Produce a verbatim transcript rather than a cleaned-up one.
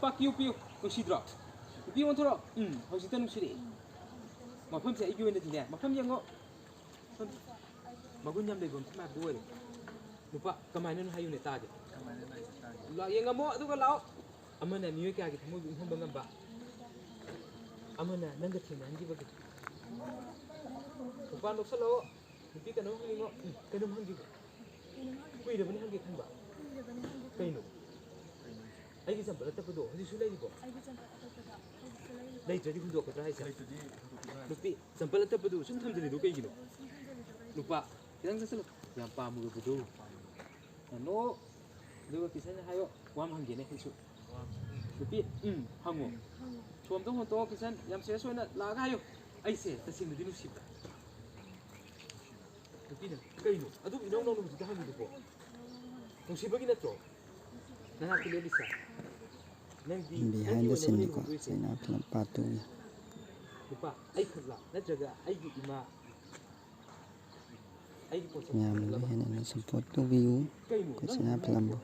ꯄꯤꯌꯨ, ꯄꯤꯌꯨ꯫ ꯅꯨꯡꯁꯤꯗ꯭ꯔꯣ? ꯅꯨꯄꯤ ꯑꯣꯟꯊꯣꯔꯛꯑꯣ꯫ ꯎꯝ, ꯍꯧꯖꯤꯛꯇ ꯅꯨꯡꯁꯤꯔꯛꯑꯦ꯫ ꯃꯐꯝꯁꯦ ꯑꯩꯒꯤ ꯑꯣꯏꯅꯗꯤꯅꯦ, ꯃꯐꯝ ꯌꯦꯡꯉꯣ꯫ ꯃꯐꯝ ꯃꯒꯨꯟ ꯌꯥꯝ ꯂꯩꯕ ꯃꯐꯝ ꯍꯥꯏꯕꯗꯨ ꯑꯣꯏꯔꯦ꯫ ꯅꯨꯄꯥ, ꯀꯃꯥꯏꯅꯅꯣ ꯍꯥꯏꯌꯨꯅꯦ, ꯇꯥꯒꯦ꯫ ꯀꯃꯥꯏꯅꯅꯣ ꯍꯥꯏꯁꯦ, ꯇꯥꯒꯦ꯫ ꯂꯥꯛ ꯌꯦꯡꯉꯝꯃꯣ, ꯑꯗꯨꯒ ꯂꯥꯛꯑꯣ꯫ ꯑꯃꯅ ꯃꯤꯑꯣꯏ ꯀꯌꯥꯒꯤ ꯊꯃꯣꯏꯕꯨ ꯏꯪꯍꯟꯕ ꯉꯝꯕ, ꯑꯃꯅ ꯅꯪꯒ ꯊꯦꯡꯅꯍꯟꯈꯤꯕꯒꯤ꯫ ꯅꯨꯄꯥ ꯅꯣꯛꯁꯜꯂꯛꯑꯣ꯫ ꯅꯨꯄꯤ ꯀꯩꯅꯣꯝ ꯍꯪꯅꯤꯡꯉꯣ꯫ ꯎꯝ, ꯀꯩꯅꯣꯝ ꯍꯪꯒꯦ꯫ ꯀꯨꯏꯔꯕꯅꯤ ꯍꯪꯒꯦ ꯈꯟꯕ꯫ ꯀꯩꯅꯣ? ꯑꯩꯒꯤ ꯆꯝꯄꯜ ꯑꯇꯞꯄꯗꯣ ꯍꯧꯖꯤꯛꯁꯨ ꯂꯩꯔꯤꯕꯣ? ꯑꯩꯒꯤ ꯆꯝꯄꯜ ꯑꯇꯞꯄꯗ ꯍꯧꯖꯤꯛꯁꯨ ꯂꯩꯔꯤꯕꯣ? ꯂꯩꯇ꯭ꯔꯗꯤ ꯍꯨꯟꯗꯣꯛꯀꯗ꯭ꯔꯥ ꯍꯥꯏꯁꯦ? ꯂꯩꯇ꯭ꯔꯗꯤ ꯍꯨꯟꯗꯣꯛꯀꯗ꯭ꯔꯥ ꯍꯥꯏꯁꯦ? ꯅꯨꯄꯤ, ꯆꯝꯄꯜ ꯑꯇꯞꯄꯗꯨ ꯁꯨꯝ ꯊꯝꯖꯤꯜꯂꯤꯗꯨ ꯀꯩꯒꯤꯅꯣ? ꯁꯨꯝ ꯊꯝꯖꯤꯜꯂꯤꯗꯣ ꯀꯩꯒꯤꯅꯣ? ꯅꯨꯄꯥ, ꯈꯤꯇꯪ ꯆꯠꯁꯤꯜꯂꯨ꯫ ꯌꯥꯝ ꯄꯥꯝꯃꯨꯔꯕꯗꯨ꯫ ꯅꯣ꯫ ꯑꯗꯨꯒ ꯀꯤꯁꯟ ꯍꯥꯏꯌꯣ, ꯋꯥ ꯑꯃ ꯍꯪꯒꯦꯅꯦ ꯑꯩꯁꯨ꯫ ꯅꯨꯄꯤ, ꯎꯝ, ꯍꯪꯉꯣ꯫ ꯍꯪꯉꯣ꯫ ꯁꯣꯝꯗ ꯍꯣꯟꯇꯣꯛꯑꯣ ꯀꯤꯁꯟ, ꯌꯥꯝ ꯁꯤꯔꯤꯌꯁ ꯑꯣꯏꯅ ꯂꯥꯛꯑꯒ ꯍꯥꯏꯌꯨ꯫ ꯑꯩꯁꯦ ꯇꯁꯦꯡꯅꯗꯤ ꯅꯨꯡꯁꯤꯕ꯭ꯔꯥ? ꯅꯨꯄꯤꯅ, ꯀꯩꯅꯣ? ꯑꯗꯨꯝ ꯏꯅꯧ ꯅꯧꯅ ꯍꯧꯖꯤꯛꯇ ꯍꯪꯉꯤꯗꯨꯕꯣ? ꯅꯨꯡꯁꯤꯕꯒꯤ ꯅꯠꯇ꯭ꯔꯣ? ꯅꯅꯥꯛꯇ ꯂꯦꯞꯄꯤꯁꯦ? ꯅꯪꯗꯤ, ꯅꯪꯒꯤ ꯕꯤꯍꯥꯏꯟ ꯗ ꯑꯣꯏꯅꯕꯅꯦ ꯁꯤꯟꯅꯤꯀꯣ, ꯂꯨꯍꯣꯡꯗꯣꯏꯁꯦ꯫ ꯆꯩꯅꯥ ꯐꯤꯂꯝ ꯄꯥꯔꯠ ꯇꯨꯒꯤ꯫ ꯅꯨꯄꯥ, ꯑꯩ ꯈꯛꯂꯥ? ꯅꯠꯇ꯭ꯔꯒ ꯑꯩꯒꯤ ꯏꯃꯥ? ꯑꯩꯒꯤ ꯄꯣꯠꯁꯛ ꯃꯌꯥꯝꯅ ꯈꯜꯂꯕ? ꯍꯦꯟꯅ ꯁꯞꯄꯣꯔꯠ ꯇꯧꯕꯤꯌꯨ ꯀꯩꯅꯣ? ꯑꯩꯈꯣꯏ ꯅꯪ ꯆꯩꯅꯥ ꯍꯧꯖꯤꯛ ꯐꯤꯂꯝꯕꯨ꯫